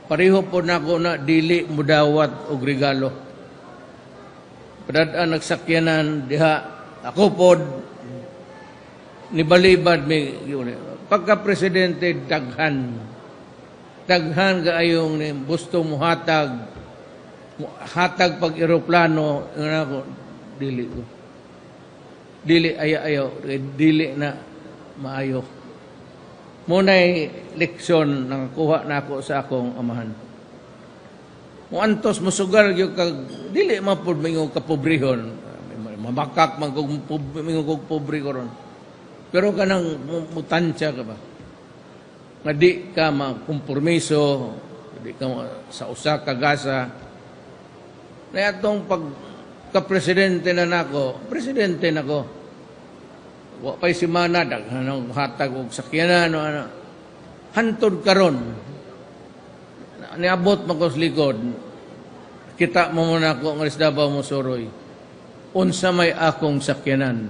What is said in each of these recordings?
Pareho po nako na dili mudawat og regalo. Padad-an nagsakyanan diha ako pod nibalibad mi yun. Pagka presidente, daghan daghan kaayong ni gusto muhatag hatag pag eroplano. Nga ako, dili ko, dili, ayaw, ayaw, dili na maayo. Muna'y leksyon nakakuha na ako sa akong amahan. Muantos, musugal gyud kag dili man pud mingon kapobrehon, mamakak man kog mingon kog pobre ko ron, pero kanang mutansya ka ba nga di ka makompromiso, di ka sa usa ka gasa. Na atong pag ka-presidente na nako, presidente nako, wa pay semana, daghan ang hatag og sakyanan o ano. Hantod karon, niabot man ko sa likod, kita mo muna ako nga sa Davao mo suroy, unsa may akong sakyanan?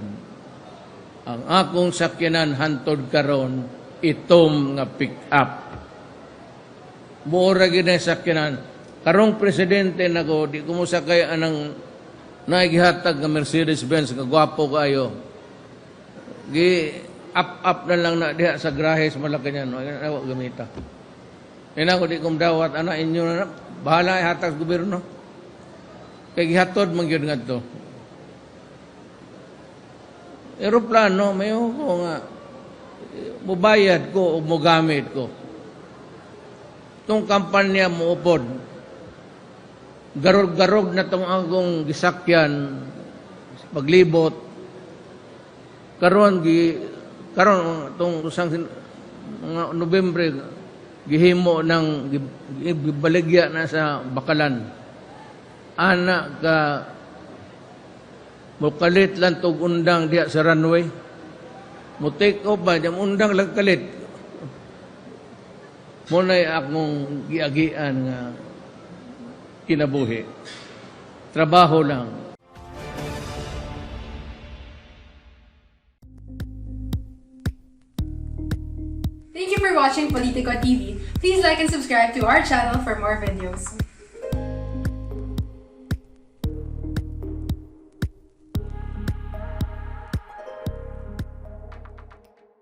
Ang akong sakyanan hantod karon, itom nga pick up. Mura gyud na sakyanan. Karong presidente nako, di ko mo sakay anang naigihatag nga Mercedes-Benz nga gwapo kaayo. Gi up up na lang na diha sa grahe sa Malacañang, no? Ay, gamita. Ina ko, di ko dawat ana, inyo na, bahala hatag sa gobyerno. Kay gihatod man gyud ngadto. Eroplano, may ko nga mubayad ko o mugamit ko. Tong kampanya mo upod. Garog-garog na tong akong gisakyan paglibot. Karon gi karon tong usang mga Nobyembre, gihimo ng gibaligya na sa Bakalan. Ana ka mukalit lang tog undang diha sa runway. Mo take off ba, di undang lang kalit. Muna'y akong giagian nga kinabuhi. Trabaho lang. Thank you for watching Politiko TV. Please like and subscribe to our channel for more videos.